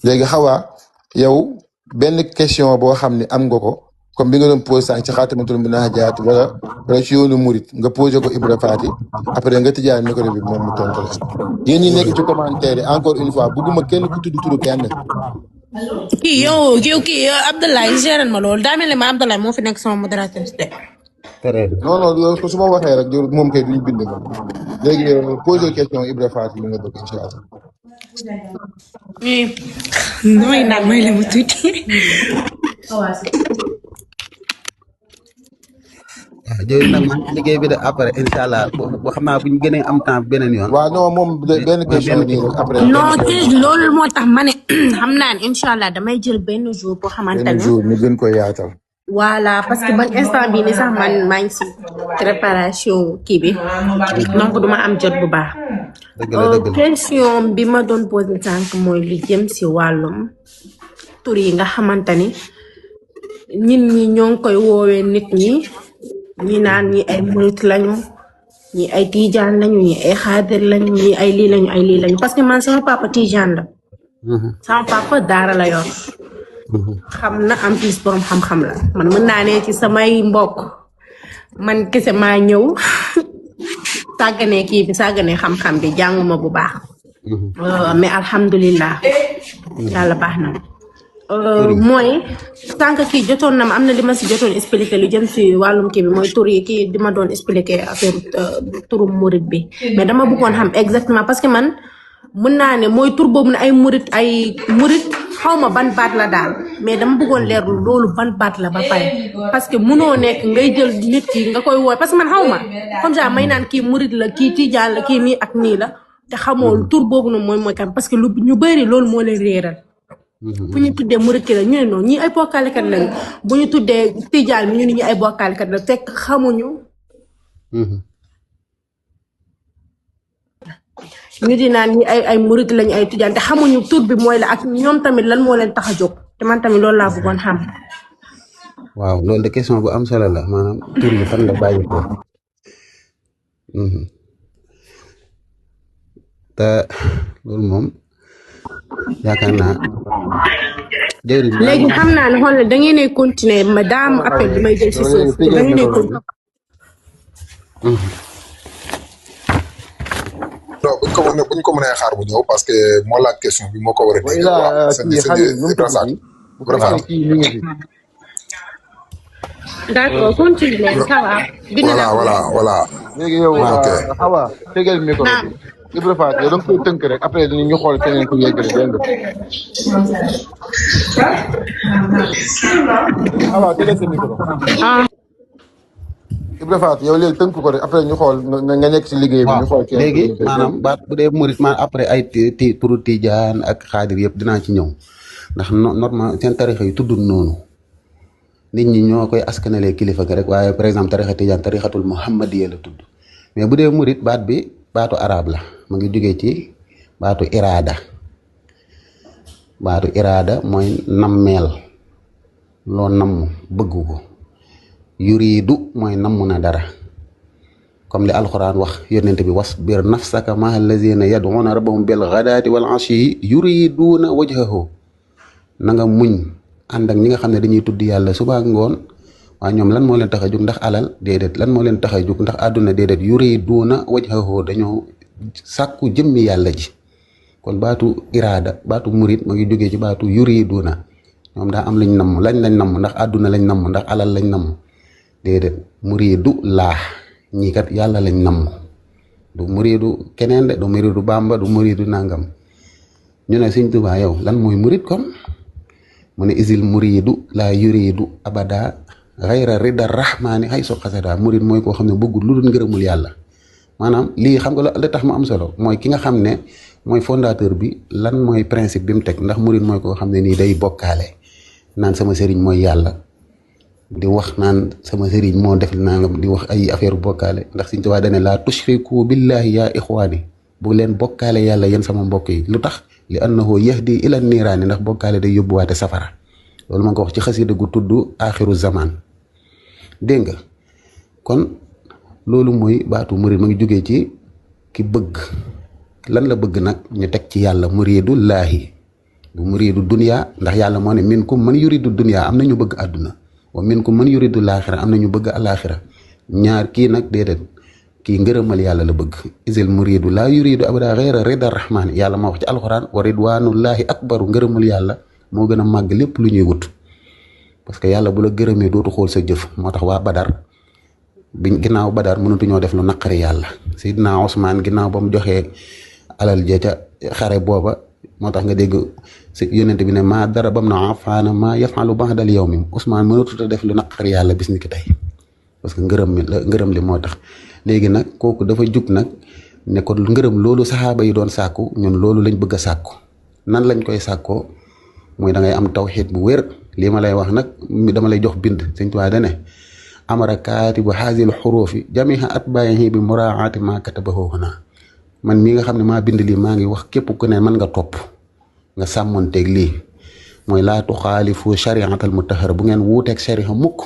léegi xawaa yow benn question boo xam ne am nga ko comme bi nga doon posé sànq ci xaatamatul munaajaat wala ci yoonu murit nga posé ko Ibra Faty après nga tëjaat micro bi moom mu tontu la yéen ñi nekk ci commentaire yi encore une fois bugguma kenn ku tudd turu kenn. kii yow Abdoulaye géral ma loolu daa mel ne ma Abdoulaye moo fi nekk sama modérateur de. non non loolu su ma waxee rek moom kay duñ bind moom léegi posé question Ibra Faty li nga bëgg incha allah. damay naan may la mu tuuti. waaw jërëjëf nag man liggéey bi de après incha allah boo xam naa bu ñu gënee am temps beneen yoon. waaw non moom benn question nii rek après. non loolu moo tax ma ne xam naa ne incha allah damay jël benn jour boo xamante ne. benn jour ñu gën ko yaatal. voilà parce que man instant bii nii sax man maa ngi si préparation kii bi donc duma am jot bu baax. question bi ma doon posé sànq mooy lu jëm si wàllum tur yi nga xamante ni nit ñi ñoo ngi koy woowee nit ñi ñi naan ñi ay murit lañu ñi ay tijaan lañu ñi ay xaadir lañu ñi ay lii lañu ay lii lañu parce que man sama papa tijaan la. sama papa daara la yor. xam na en plus borom xam-xam la man mën naa ne ci samay mbokk man kese maa ñëw sàgganee kii bi sàgganee xam-xam bi jànguma bu baax. mais alhamdulilah yàlla baax na. mooy sànq kii jotoon na ma am na li ma si jotoon expliqué lu jëm si wàllum kii bi mooy tur yi kii di ma doon expliqué affaire turum murit bi mais dama bëggoon xam exactement parce que man mën naa ne mooy tur boobu ne ay murit xaw ma ban baat la daal mais dama bëggoon leerlu loolu ban baat la ba pare parce que munoo nekk ngay jël nit ki nga koy wooy parce que man xaw ma comme ça may naan kii murit la kii tijaan la kii nii ak nii la te xamoo tur boobu noonu mooy kan parce que lu ñu bëri loolu moo leen réeral. bu ñu tuddee murit ki la ñu ne noonu ñii ay bokkaalekat lañu bu ñu tuddee tijaan bi ñu ne ñi ay bokkaalekat la fekk xamuñu. ñu di naan ñi ay murit lañu ay tijaan te xamuñu tur bi mooy la ak ñoom tamit lan moo leen tax a jóg te man tamit loolu laa bëggoon xam. waaw loolu de question bu am solo la maanaam tur yi fan la bàyyi ko te loolu moom yaakaar naa. léegi xam naa ne xool da ngeen di continuer ma daam appel bi may jël si suuf da ngeen di continuer. non buñ ko mënee xaar bu ñëw parce que moo laaj question bi moo ko war a dégg. d'accord continue leen ça va. voilà. léegi yow Awa tegal micro bi Ibra Faty yow da nga koy tënk rek après ñu xool keneen ku yeggale dégg nga. Awa tegal sa micro. Ibra Faty yow léegi tënk ko rek après ñu xool nga nekk si liggéey bi ñu xool. léegi maanaam baat bu dee murit maanaam après ay turu tijaan ak xaadir yëpp dinaa ci ñëw ndax normal seen tarixa yi tuddul noonu nit ñi ñoo koy askanalee kilifa ga rek waaye par exemple tarixa tijaan tarixatul muhammadiya la tudd mais bu dee murit baat bi baatu arab la mu ngi jógee ci baatu iraada mooy nammeel loo namm bëgg ko yuriidu mooy namm na dara comme li alxuraan wax yonent bi wasbir nafsaka maa allazina yad'una rabbahum bil ghadaati wal ashiyyi yuriiduuna wajhahu na nga muñ ànd ak ñi nga xam ne dañuy tudd yàlla suba ak ngoon waaye ñoom lan moo leen tax a jóg ndax alal déedéet lan moo leen tax a jóg ndax àdduna déedéet yuriiduuna wajhahu dañoo sàkku jëmmi yàlla ji kon baatu iraada baatu murit ma ngi jógee ci baatu yuriiduuna ñoom daa am lañ namm ndax àdduna lañ namm ndax alal lañ namm déedéet muriidu laax ñii kat yàlla lañ namm du muriidu keneen de du muriidu Bàmba du muriidu nangam ñu ne Sëñ Tuubaa yow lan mooy murit kon mu ne isil muriidu laa yuriidu abada xayra rida rahmaani xay so xasada murit mooy koo xam ne bëggul lu dul ngërëmul yàlla maanaam lii xam nga la tax mu am solo mooy ki nga xam ne mooy fondateur bi lan mooy principe bi mu teg ndax murit mooy koo xam ne nii day bokkaale naan sama sëriñ mooy yàlla di wax naan sama sëriñ moo def nangam di wax ay affaire bokkaale ndax Sëñ Tuubaa dane laa tushriku billahi yaa ixwaani bu leen bokkaale yàlla yéen sama mbokk yi lu tax li annahu yahdi ila niiraani ndax bokkaale day yóbbuwaate safara loolu ma nga ko wax ci xasida gu tudd axiru zaman dégg nga kon loolu mooy baatu murid ma ngi jógee ci ki bëgg lan la bëgg nag ñu teg ci yàlla muridullaahi du muridu dunya ndax yàlla moo ne minkum man yuridu dunya am na ñu bëgg àdduna wa minkum man yuridu laaxira am na ñu bëgg alaaxira ñaar kii nag déedéet kii ngërëmal yàlla la bëgg isil muridu laa yuridu abada xeyra rida rahmaan yàlla moo wax ci alxuraan wa ridwanullahi akbaru ngërëmal yàlla moo gën a màgg lépp lu ñuy wut parce que yàlla bu la gërëmee dootu xool sa jëf moo tax waa Badar biñ ginnaaw Badar mënatuñoo def lu naqari yàlla Seydina Ousmane ginnaaw ba mu joxee alal ja ca xare booba moo tax nga dégg si yónnent bi ne maa dara bam na afaana maa yafalu ba'dal yawmi Ousmane mënatut a def lu naqari yàlla bis ni ki tey parce que ngërëm li moo tax léegi nag kooku dafa jug nag ne ko ngërëm loolu saxaaba yi doon sàkku ñun loolu lañ bëgg a sàkku nan lañ koy sàkkoo muy da ngay am tawxiid bu wér lii ma lay wax nag dama lay jox bind Sëñ Tuubaa dane amara kaatibu haazil xuruufi jamiha atbaa'ihi bi muraaati maa katabahu huna man mii nga xam ne maa bind lii maa ngi wax képp ku ne mën nga topp nga sàmmonteeg lii mooy laa tuxaalifu shariatal mutahhara bu ngeen wuuteeg sharia mukk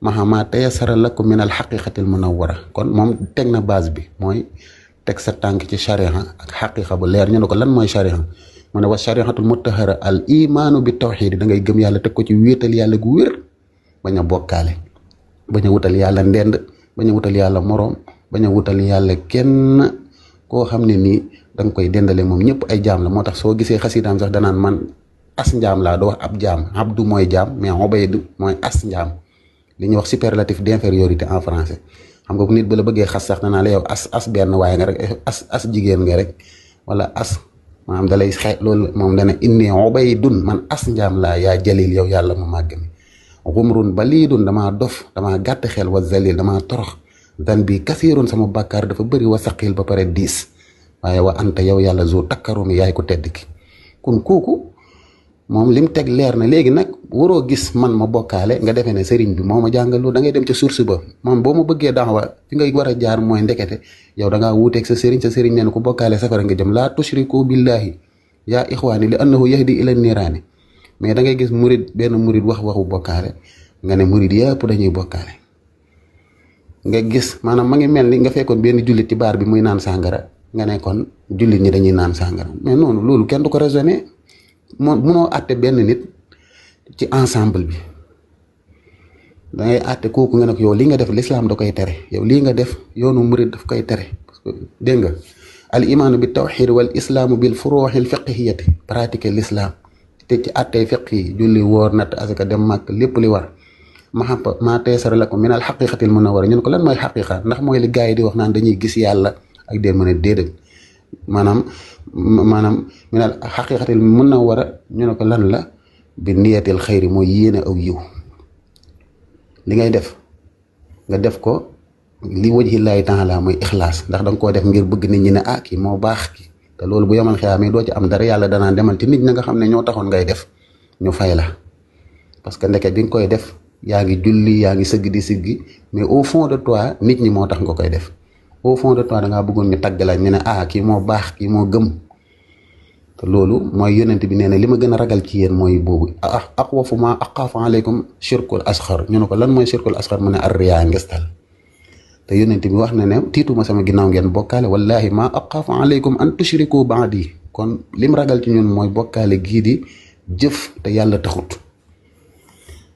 maa tayassara lakum min al xaqiqatil munawwara kon moom teg na base bi mooy teg sa tànk ci sharia ak xaqiqa bu leer ñu ne ko lan mooy sharia mu ne wa shariatul mutahhara al imaanu bi tawxiid da ngay gëm yàlla teg ko ci wéetal yàlla gu wér bañ a bokkaale bañ a wutal yàlla ndend bañ a wutal yàlla moroom bañ a wutal yàlla kenn koo xam ne nii da nga koy dendale moom ñëpp ay jaam la moo tax soo gisee xasidaam sax danaan man as njaam laa doo wax ab jaam abdu mooy jaam mais ubaydu mooy as njaam li ñuy wax superlatif d'infériorité en français xam nga bu nit ba la bëggee xas sax danaa la yow as benn waaye nga rek as jigéen nga rek wala as maanaam da lay xeet loolu moom dana inni ubaydun man as njaam laa yaa jalil yow yàlla mu màgg mi xumrun baliidun damaa dof damaa gàtt xel wa zalil damaa torox dan bi kasiirun sama bàkkaar dafa bëri wa saqil ba pare diis waaye wa anta yow yàlla zoo takkarumi yaay ko tedd ki kon kooku moom lim teg leer na léegi nag waroo gis man ma bokkaale nga defee ne sëriñ bi moo ma jàngal loolu da ngay dem ca source ba moom boo ma bëggee daawa fi ngay war a jaar mooy ndekete yow da ngaa wuuteeg sa sëriñ nee na ku bokkaale safara nga jëm laa tushriku billahi yaa ixwaani li annahu yahdi ila niiraani mais da ngay gis murid benn murid waxu bokkaale nga ne murid yëpp dañuy bokkaale nga gis maanaam ma ngi mel ni nga fekkoon benn jullit ci baar bi muy naan sàngara nga ne kon jullit ñi dañuy naan sàngara mais noonu loolu kenn du ko raisonné munoo àtte benn nit ci ensemble bi da ngay àtte kooku nga ne ko yow lii nga def l'islam da koy tere yow lii nga def yoonu murid daf koy tere parce que dégg nga al imaanu bi tawxid wal islaamu bil furuuxil fiqhiyati pratiquer l'islam te ci àttee fiq yi julli woor natt asaka dem màkk lépp li war maa tayassara lakum min al xaqiqatil munawwara ñu ne ko lan mooy xaqiqa ndax mooy li gars yi di wax naan dañuy gis yàlla ak déen mën a déedéet maanaam min al xaqiqatil munawwara ñu ne ko lan la bi niyatil xayri mooy yéene aw yiw li ngay def nga def ko li wajhillaahi taala mooy ixlaas ndax da nga koo def ngir bëgg nit ñi ne kii moo baax ki te loolu bu yomal xiyaamee doo ci am dara yàlla danaan demal ci nit ñi nga xam ne ñoo taxoon ngay def ñu fay la parce que ndeke bi nga koy def yaa ngi julli yaa ngi sëgg di siggi mais au fond de toi nit ñi moo tax nga koy def au fond de toi da ngaa bëggoon ñu tagg la ñu ne kii moo baax kii moo gëm te loolu mooy yonent bi nee na li ma gën a ragal ci yéen mooy boobu axwafu ma axaafu aleykum shirkul asxar ñu ne ko lan mooy shirkul asxar mu ne arriyaa ngistal te yonent bi wax na ne tiituma sama ginnaaw ngeen bokkaale wallahi ma axaafu aleykum an tushriku baadi kon lim ragal ci ñun mooy bokkaale gii di jëf te yàlla taxut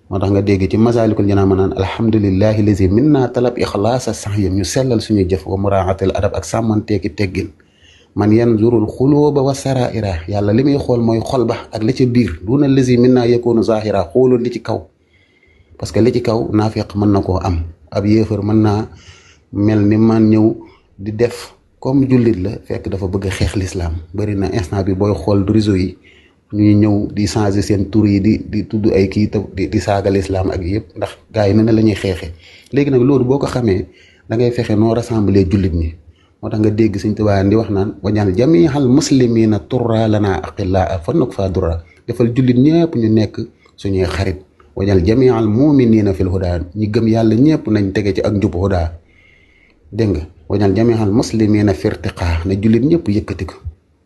moo tax nga dégg ci masaalikul jinaan ma naan alhamdulillahi lazi minna talab ixlaasa saxyam ñu sellal suñu jëf wa muraatil adab ak sàmmanteeki teggin man yanzurul xulóoba wa saraira yàlla li muy xool mooy xol ba ak li ci biir duna lazi minna yakunu zahira xoolul li ci kaw parce que li ci kaw naafiq mën na koo am ab yéefar mën naa mel ni man ñëw di def comme jullit la fekk dafa bëgg a xeex l'islam bëri na instant bi booy xool réseau yi ñuy ñëw di changer seen tur yi di tudd ay kii di saaga l'islam ak yëpp ndax gars yi ne la ñuy xeexee léegi nag loolu boo ko xamee da ngay fexe noo rassembler jullit ñi moo tax nga dégg Sëñ Tuubaa di wax naan wañal jamihal muslimina turra lana aqillaa fa nuk fa durra defal jullit ñëpp ñu nekk suñuy xarit wañal jamihal muminina fil huda ñi gëm yàlla ñëpp nañ tege ci ak njub huda dégg nga wañal jamihal muslimina firtiqa na jullit ñëpp yëkkati ko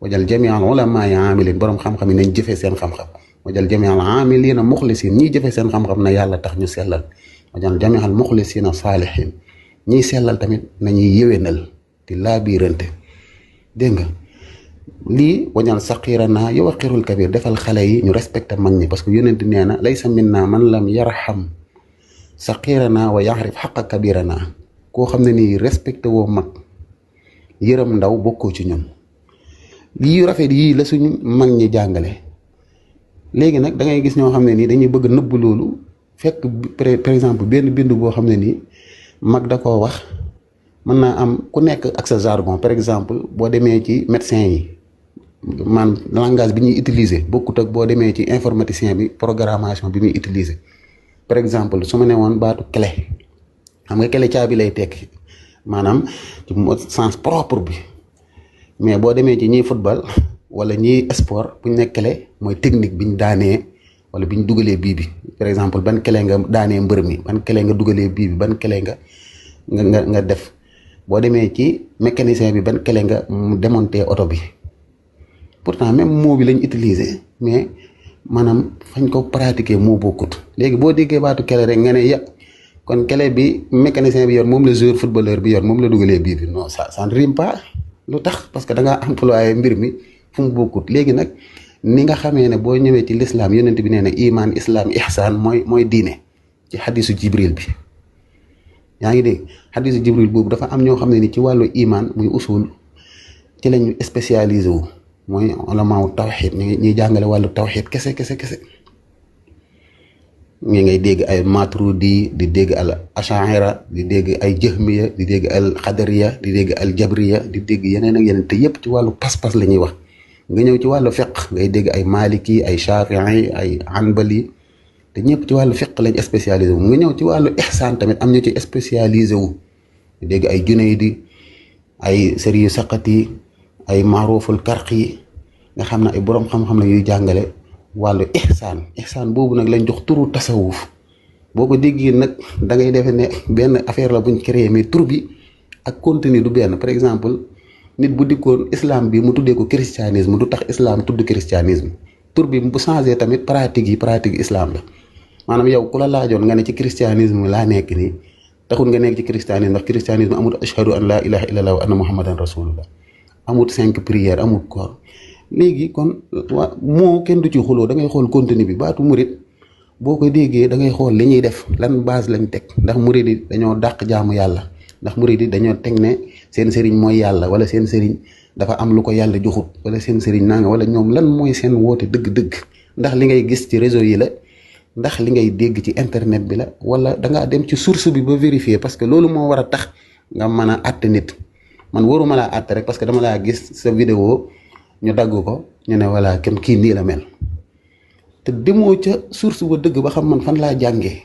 wajal jamial ulama yi amilin borom xam-xam yi nañ jëfee seen xam-xam wajal jamial amilina muxlisin ñiy jëfee seen xam-xam na yàlla tax ñu sellal wajal jamial muxlisina saalihin ñiy sellal tamit nañuy yéwénal di laabiirante dégg nga lii wañal saqirana yuwaqirul kabir defal xale yi ñu respecté mag ñi parce que yonent nee na laysa minna man lam yarham saqirana wa yaxrif xaqa kabirana koo xam ne nii respecté woo mag yërëm ndaw bokkoo ci ñun lii rafet yii la suñu mag ñi jàngale. léegi nag da ngay gis ñoo xam ne nii dañuy bëgg nëbb loolu fekk par exemple benn bind boo xam ne nii mag da koo wax mën naa am ku nekk ak sa jargon. par exemple boo demee ci médecin yi man langage bi ñuy utiliser bokkut ak boo demee ci informaticien bi programmation bi muy utiliser. par exemple su ma ne woon baatu clé xam nga clé caabi lay tekki maanaam ci sens propre bi mais boo demee ci ñiy football wala ñiy sport bu ñu ne clé mooy technique bi ñu daanee wala bi ñu dugalee bii bi. par exemple ban clé nga daanee mbër mi ban clé nga dugalee bii bi ban clé nga def. boo demee ci mécanicien bi ban clé nga démonter oto bi pourtant même mot bi lañ utiliser mais maanaam fañ ko pratiquer moo bokkut. léegi boo déggee baatu clé rek nga ne ya kon clé bi mécanicien bi yor moom la joueur footballeur bi yor moom la dugalee bii bi non ça ne rime pas. lu tax parce que da ngaa employé mbir mi fu mu bokkut. léegi nag ni nga xamee ne boo ñëwee ci l'islam yonent bi nee na iman islam ihsan mooy diine ci xadisu jibril bi. yaa ngi dégg xadisu jibril boobu dafa am ñoo xam ne ni ci wàllu iman muy usul ci lañu spécialisé wu mooy ulamaaw tawxid ñuy jàngale wàllu tawxid kese. ñi ngay dégg ay maturidi di dégg al ashaira di dégg ay jahmiya di dégg al xadariya di dégg al jabriya di dégg yeneen ak yeneen te yépp ci wàllu pas-pas la ñuy wax. nga ñëw ci wàllu fiq ngay dégg ay maliki ay shafii ay hanbali te ñëpp ci wàllu fiq lañ spécialisé wu. nga ñëw ci wàllu ihsaan tamit am ñu ci spécialisé wu dégg ay junaydi ay sëriyu saqati ay maaruful karqi nga xam ne ay boroom xam-xam la yuy jàngale wàllu ihsaan boobu nag lañ jox turu tasawuf. boo ko déggee nag da ngay defe ne benn affaire la buñ créé mais tur bi ak contenu du benn. par exemple nit bu dikkoon islam bi mu tuddee ko christianisme du tax islam tudd christianisme. tur bi bu changé tamit pratique islam la. maanaam yow ku la laajoon nga ne ci christianisme laa nekk nii taxul nga nekk ci christianisme ndax christianisme amul ashhadu an laa ilaha illallah wa anna muhammadan rasulullah amul 5 prières amul koor. léegi kon moo kenn du ci xuloo da ngay xool contenu bi baatu murit boo ko déggee da ngay xool li ñuy def lan base lañ teg ndax murit yi dañoo dàq jaamu yàlla ndax murit yi dañoo teg ne seen sëriñ mooy yàlla wala seen sëriñ dafa am lu ko yàlla joxut wala seen sëriñ naa nga wala ñoom lan mooy seen woote dëgg-dëgg ndax li ngay gis ci réseau yi la ndax li ngay dégg ci internet bi la wala dangaa dem ci source bi ba vérifier parce que loolu moo war a tax nga mën a àtte nit. man waruma laa àtte rek parce que dama laa gis sa vidéo ñu dagg ko ñu ne voilà kenn kii nii la mel te demoo ca source ba dëgg ba xam man fan laa jàngee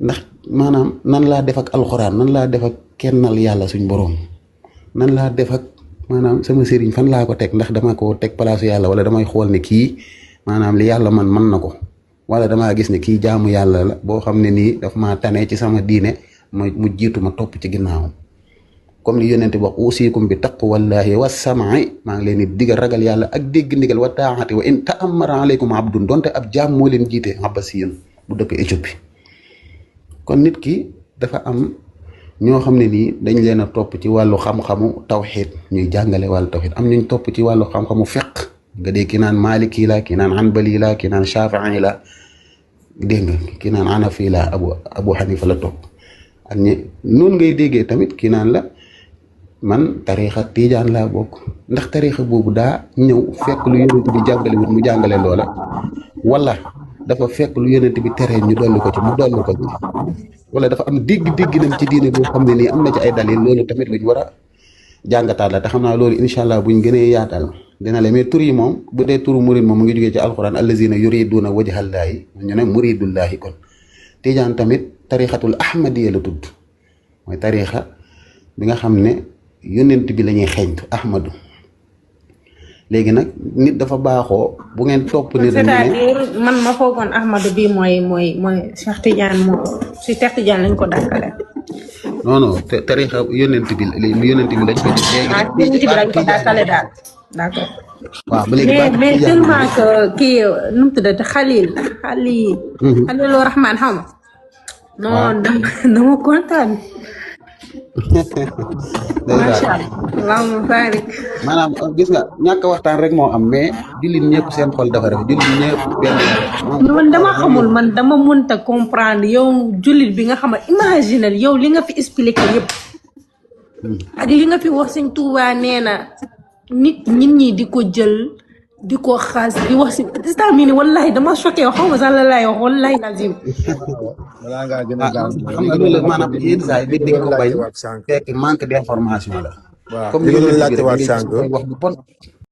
ndax maanaam nan laa def ak alxuraan nan laa def ak kennal yàlla suñ boroom nan laa def ak maanaam sama sëriñ fan laa ko teg ndax dama ko teg palaasu yàlla wala damay xool ne kii maanaam li yàlla man na ko wala damaa gis ne kii jaamu yàlla la boo xam ne nii daf maa tane ci sama diine mu jiitu ma topp ci ginnaawam. comme li yonente wax usikum bi taqwallahi wa sam'i maa ngi leen di digal ragal yàlla ak dégg ndigal wa taa'ati wa in ta'ammara alaykum abdun donte ab jaam moo leen jiite abbasiyun bu dëkk Éthiopie. kon nit ki dafa am ñoo xam ne nii dañ leen a topp ci wàllu xam-xamu tawxid ñuy jàngale wàllu tawxid am ñu topp ci wàllu xam-xamu fiq nga dégg ki naan maliki la ki naan hanbali la ki naan shafii la dégg nga ki naan hanafi la abu hanifa la topp ak ñi noonu ngay déggee tamit ki naan la man tariixa tiijaan laa bokk ndax tariixa boobu daa ñëw fekk lu yonent bi jàngale wut mu jàngale loola wala dafa fekk lu yonent bi tere ñu dolli ko ci mu dolli ko ci wala dafa am dégg-dégg nam ci diine boo xam ne nii am na ci ay dalil loolu tamit luñ war a jàngataat la te xam naa loolu incha allah buñ gënee yaatal dina la mais tur yi moom bu dee turu murid moom mu ngi jógee ci alquran allazina yuriduna wajhallaahi ñu ne muridullaahi kon tiijaan tamit tariixatul ahmadiya la tudd mooy tariixa bi nga xam ne yonent bi la ñuy xeeñtu ahmadu léegi nag nit dafa baaxoo bu ngeen topp nit c'est-à-dire man ma foogoon ahmadu bi mooy Cheikh Tidiane moom si Cheikh Tidiane lañ ko dàkkale non tariixa yonent bi lañ ko def yonent bi lañ ko dàkkale daal d'accord waaw ba léegi mais tellement que kii nu mu tuddati xalilu rahmaan xaw ma non dama kontaan macha allah allahumma barik. maanaam gis nga ñàkk waxtaan rek moo am mais jullit ñëpp seen xol dafa rafet jullit ñëpp benn man dama xamul man dama mënta comprendre yow jullit bi nga xam ne imaginer yow li nga fi expliqué yëpp ak li nga fi wax sëñ Tuubaa nee na nit ñi di ko jël di ko xaas di wax si instant bii nii wallahi dama choqué xaw ma sax la laay wax wallahi lazim. balaa ngaa gën a gaaw xam nga loolu maanaam yenn saa yi nit di ko bañ fekk manque d'information la. waaw comme li nga doon li laajte waat sànq wax bu bon.